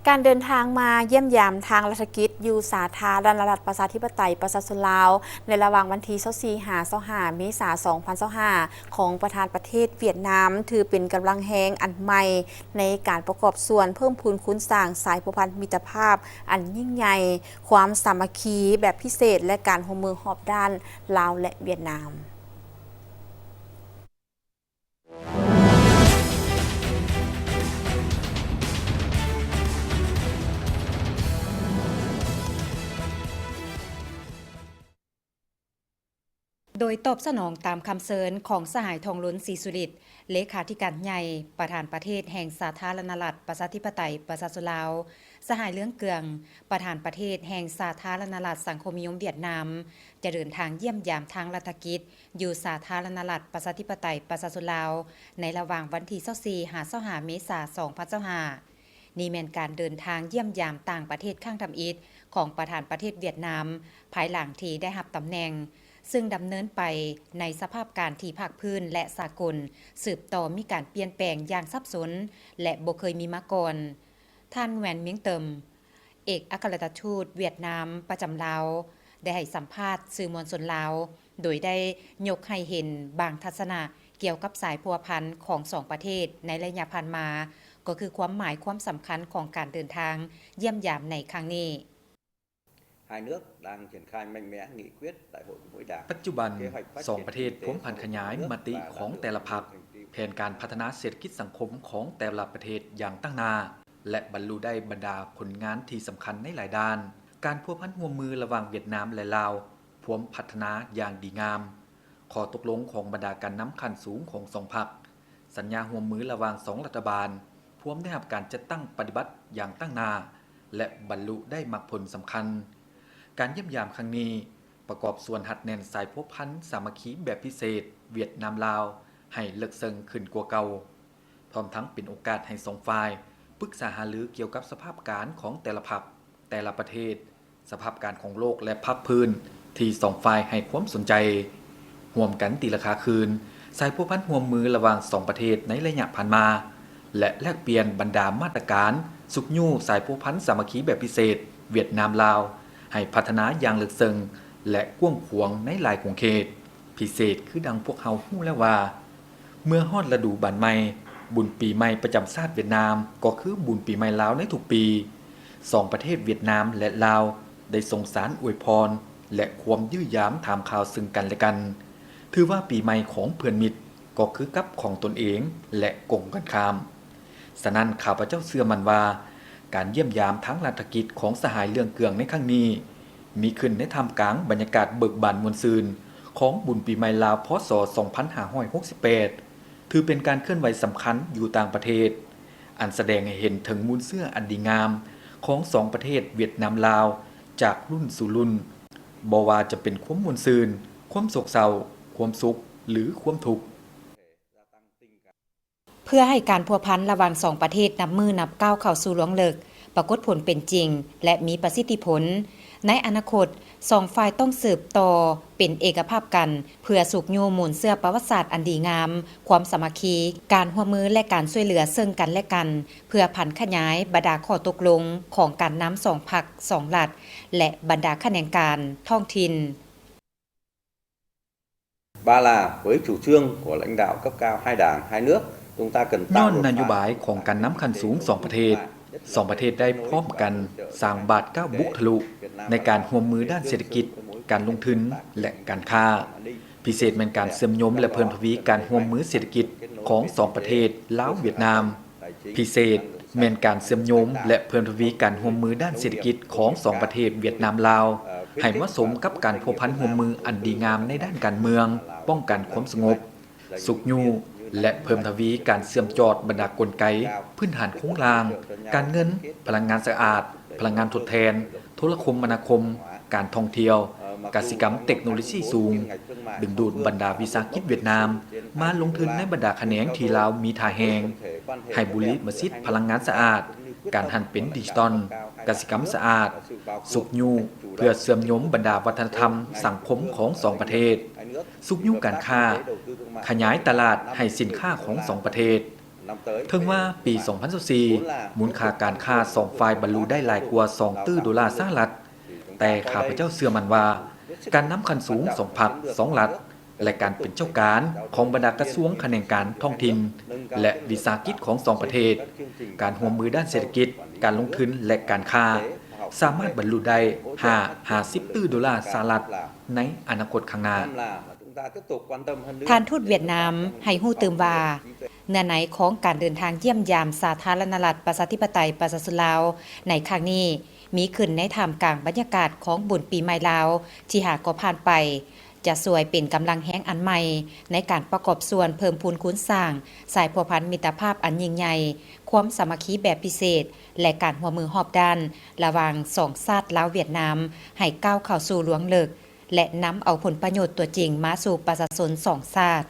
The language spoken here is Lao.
ການເດີນທາງມາຢ້ຽມຢາມທາງລັດຖະກິດຢູ່ສາທາລະນະລັດປະຊາທິປະໄຕປະຊາຊົນລາວ ໃນລະຫວ່າງວັນທີຊາວສີ່ຫາຊາວຫ້າເມສາສອງພັນຊາວຫ້າ ຂອງປະທານປະເທດຫວຽດນາມ ຖືເປັນກຳລັງແຮງອັນໃໝ່ໃນການປະກອບສ່ວນເພີ່ມພູນຄູນສ້າງສາຍພົວພັນມິດຕະພາບອັນຍິ່ງໃຫຍ່, ຄວາມສາມັກຄີແບບພິເສດ ແລະ ການຮ່ວມມືຮອບດ້ານລາວ ແລະ ຫວຽດນາມ. ໂດຍຕອບສະໜອງຕາມຄຳເຊີນຂອງສະຫາຍ ທອງລຸນ ສີສຸລິດ ເລຂາທິການໃຫຍ່ ປະທານປະເທດແຫ່ງສາທາລະນະລັດປະຊາທິປະໄຕປະຊາຊົນລາວ, ສະຫາຍ ເລື່ອງເກືອງ ປະທານປະເທດແຫ່ງສາທາລະນະລັດສັງຄົມນິຍົມຫວຽດນາມ ຈະເດີນທາງຢ້ຽມຢາມທາງລັດຖະກິດ ຢູ່ສາທາລະນະລັດປະຊາທິປະໄຕປະຊາຊົນລາວ ໃນລະຫວ່າງວັນທີຊາວສີ່ຫາຊາວຫ້າເມສາສອງພັນຊາວຫ້າ. ນີ້ແມ່ນການເດີນທາງຢ້ຽມຢາມຕ່າງປະເທດຄັ້ງທຳອິດຂອງປະທານປະເທດຫວຽດນາມ ພາຍຫຼັງທີ່ໄດ້ຮັບຕຳແໜ່ງ, ເຊິ່ງດຳເນີນໄປໃນສະພາບການທີ່ພາກພື້ນ ແລະ ສາກົນສືບຕໍ່ມີການປ່ຽນແປງຢ່າງສັບສົນ ແລະ ບໍ່ເຄີຍມີມາກ່ອນ. ທ່ານ Nguyen Minh Tâm ເອກອັກຄະລັດຖະທູດຫວຽດນາມປະຈຳລາວ ໄດ້ໃຫ້ສຳພາດສື່ມວນຊົນລາວ ໂດຍໄດ້ຍົກໃຫ້ເຫັນບາງທັດສະນະກ່ຽວກັບສາຍພົວພັນຂອງສອງປະເທດໃນໄລຍະຜ່ານມາ, ກໍຄືຄວາມໝາຍຄວາມສຳຄັນຂອງການເດີນທາງຢ້ຽມຢາມໃນຄັ້ງນີ້. Hai nước đang triển khai mạnh mẽ nghị quyết Đại hội mười một Đảng. ປັດຈຸບັນ, ສອງປະເທດພວມຜັນຂະຫຍາຍມະຕິຂອງແຕ່ລະພັກ, ແຜນການພັດທະນາເສດຖະກິດສັງຄົມຂອງແຕ່ລະປະເທດຢ່າງຕັ້ງໜ້າ ແລະ ບັນລຸໄດ້ບັນດາຜົນງານທີ່ສຳຄັນໃນຫຼາຍດ້ານ. ການພົວພັນຮ່ວມມືລະຫວ່າງຫວຽດນາມ ແລະ ລາວ ພວມພັດທະນາຢ່າງດີງາມ. ຂໍ້ຕົກລົງຂອງບັນດາການນຳຂັ້ນສູງຂອງສອງພັກ, ສັນຍາຮ່ວມມືລະຫວ່າງສອງລັດຖະບານ ພວມໄດ້ຮັບການຈັດຕັ້ງປະຕິບັດຢ່າງຕັ້ງໜ້າ ແລະ ບັນລຸໄດ້ມັກຜົນສຳຄັນ. ການຢ້ຽມຢາມຄັ້ງນີ້ ປະກອບສ່ວນຮັດແໜ້ນສາຍພົວພັນສາມັກຄີແບບພິເສດຫວຽດນາມ-ລາວ ໃຫ້ເລິກເຊິ່ງຂຶ້ນກວ່າເກົ່າ, ພ້ອມທັງເປັນໂອກາດໃຫ້ສອງຝ່າຍປຶກສາຫາລືກ່ຽວກັບສະພາບການຂອງແຕ່ລະພັກ, ແຕ່ລະປະເທດ, ສະພາບການຂອງໂລກ ແລະ ພາກພື້ນທີ່ສອງຝ່າຍໃຫ້ຄວາມສົນໃຈ, ຮ່ວມກັນຕີລາຄາຄືນສາຍພົວພັນຮ່ວມມືລະຫວ່າງສອງປະເທດໃນໄລຍະຜ່ານມາ ແລະ ແລກປ່ຽນບັນດາມາດຕະການຊຸກຍູ້ສາຍພົວພັນສາມັກຄີແບບພິເສດຫວຽດນາມ-ລາວ ໃຫ້ພັດທະນາຢ່າງເລິກເຊິ່ງ ແລະ ກວ້າງຂວາງໃນຫຼາຍຂົງເຂດ. ພິເສດຄືດັ່ງພວກເຮົາຮູ້ແລ້ວວ່າ, ເມື່ອຮອດລະດູບານໃໝ່, ບຸນປີໃໝ່ປະຈຳຊາດຫວຽດນາມ ກໍຄືບຸນປີໃໝ່ລາວໃນທຸກປີ. ສອງປະເທດຫວຽດນາມ ແລະ ລາວ ໄດ້ສົ່ງສານອວຍພອນ ແລະ ຄວາມຢ້ຽມຢາມຖາມຂ່າວເຊິ່ງກັນ ແລະ ກັນ. ຖືວ່າປີໃໝ່ຂອງເພື່ອນມິດກໍຄືກັບຂອງຕົນເອງ ແລະ ກົງກັນຂ້າມ. ສະນັ້ນ, ຂ້າພະເຈົ້າເຊື່ອໝັ້ນວ່າ ການຢ້ຽມຢາມທາງລັດຖະກິດຂອງສະຫາຍເລື່ອງເກືອງໃນຄັ້ງນີ້ ມີຂຶ້ນໃນທ່າມກາງບັນຍາກາດເບີກບານມ່ວນຊື່ນຂອງບຸນປີໃໝ່ລາວ ພ.ສ. ສອງພັນຫ້າຮ້ອຍຫົກສິບແປດ ຖືເປັນການເຄື່ອນໄຫວສຳຄັນຢູ່ຕ່າງປະເທດ, ອັນສະແດງໃຫ້ເຫັນເຖິງມູນເຊື້ອອັນດີງາມຂອງສອງປະເທດຫວຽດນາມ-ລາວ ຈາກລຸ້ນສູ່ລຸ້ນ, ບໍ່ວ່າຈະເປັນຄວາມມ່ວນຊື່ນ, ຄວາມໂສກເສົ້າ, ຄວາມສຸກ ຫຼື ຄວາມທຸກ. ເພື່ອໃຫ້ການພົວພັນລະຫວ່າງສອງປະເທດນັບມື້ນັບກ້າວເຂົ້າສູ່ລວງເລິກ, ປາກົດຜົນເປັນຈິງ ແລະ ມີປະສິດທິຜົນ, ໃນອະນາຄົດ, ສອງຝ່າຍຕ້ອງສືບຕໍ່ເປັນເອກະພາບກັນ ເພື່ອຊຸກຍູ້ມູນເຊື້ອປະຫວັດສາດອັນດີງາມ, ຄວາມສາມັກຄີ, ການຮ່ວມມື ແລະ ການຊ່ວຍເຫຼືອເຊິ່ງກັນ ແລະ ກັນ, ເພື່ອຜັນຂະຫຍາຍບັນດາຂໍ້ຕົກລົງຂອງການນຳສອງພັກ, ສອງລັດ ແລະ ບັນດາຂະແໜງການທ້ອງຖິ່ນ. Ba là với chủ trương của lãnh đạo cấp cao hai đảng, hai nước, chúng ta cần tạo đột phá. ຍ້ອນນະໂຍບາຍຂອງການນຳຂັ້ນສູງສອງປະເທດ, ສອງປະເທດໄດ້ພ້ອມກັນສ້າງບາດກ້າວບຸກທະລຸໃນການຮ່ວມມືດ້ານເສດຖະກິດ, ການລົງທຶນ ແລະ ການຄ້າ, ພິເສດແມ່ນການເຊື່ອມໂຍງ ແລະ ເພີ່ມທະວີການຮ່ວມມືເສດຖະກິດຂອງສອງປະເທດລາວ-ຫວຽດນາມ. ພິເສດແມ່ນການເຊື່ອມໂຍງ ແລະ ເພີ່ມທະວີການຮ່ວມມືດ້ານເສດຖະກິດຂອງສອງປະເທດຫວຽດນາມ-ລາວ ໃຫ້ເໝາະສົມກັບການພົວພັນຮ່ວມມືອັນດີງາມໃນດ້ານການເມືອງ, ປ້ອງກັນຄວາມສະຫງົບ, ຊຸກຍູ້ ແລະ ເພີ່ມທະວີການເຊື່ອມຈອດບັນດາກົນໄກພື້ນຖານໂຄງລ່າງ, ການເງິນ, ພະລັງງານສະອາດ, ພະລັງງານທົດແທນ, ໂທລະຄົມມະນາຄົມ, ການທ່ອງທ່ຽວ, ກະສິກຳເຕັກໂນໂລຊີສູງ, ດຶງດູດບັນດາວິສາຫະກິດຫວຽດນາມມາລົງທຶນໃນບັນດາຂະແໜງທີ່ລາວມີທ່າແຮງ, ໃຫ້ບຸລິມະສິດພະລັງງານສະອາດ, ການຫັນເປັນດິຈິຕອນ, ກະສິກຳສະອາດ, ຊຸກຍູ້ເພື່ອເຊື່ອມໂຍງບັນດາວັດທະນະທຳ, ສັງຄົມຂອງສອງປະເທດ, ຊຸກຍູ້ການຄ້າ, ຂະຫຍາຍຕະຫຼາດໃຫ້ສິນຄ້າຂອງສອງປະເທດ, ເຖິງວ່າປີສອງພັນຊາວສີ່ ມູນຄ່າການຄ້າສອງຝ່າຍບັນລຸໄດ້ຫຼາຍກວ່າສອງຕື້ໂດລາສະຫະລັດ, ແຕ່ຂ້າພະເຈົ້າເຊື່ອໝັ້ນວ່າ ການນຳຂັ້ນສູງສອງພັກສອງລັດ ແລະ ການເປັນເຈົ້າການຂອງບັນດາກະຊວງຂະແໜງການທ້ອງຖິ່ນ ແລະ ວິສາຫະກິດຂອງສອງປະເທດ, ການຮ່ວມມືດ້ານເສດຖະກິດ, ການລົງທຶນ ແລະ ການຄ້າ ສາມາດບັນລຸໄດ້ຫ້າຫາສິບຕື້ໂດລາສະຫະລັດໃນອະນາຄົດຂ້າງໜ້າ. ທ່ານທູດຫວຽດນາມໃຫ້ຮູ້ຕື່ມວ່າ ເນື້ອໃນຂອງການເດີນທາງຢ້ຽມຢາມສາທາລະນະລັດ ປະຊາທິປະໄຕ ປະຊາຊົນລາວ ໃນຄັ້ງນີ້ ມີຂຶ້ນໃນທ່າມກາງບັນຍາກາດຂອງບຸນປີໃໝ່ລາວທີ່ຫາກໍຜ່ານໄປ, ຈະຊ່ວຍເປັນກຳລັງແຮງອັນໃໝ່ໃນການປະກອບສ່ວນເພີ່ມພູນຄູນສ້າງສາຍພົວພັນມິດຕະພາບອັນຍິ່ງໃຫຍ່, ຄວາມສາມັກຄີແບບພິເສດ ແລະ ການຮ່ວມມືຮອບດ້ານລະຫວ່າງສອງຊາດລາວ-ຫວຽດນາມ ໃຫ້ກ້າວເຂົ້າສູ່ລວງເລິກ ແລະ ນຳເອົາຜົນປະໂຫຍດຕົວຈິງມາສູ່ປະຊາຊົນສອງຊາດ.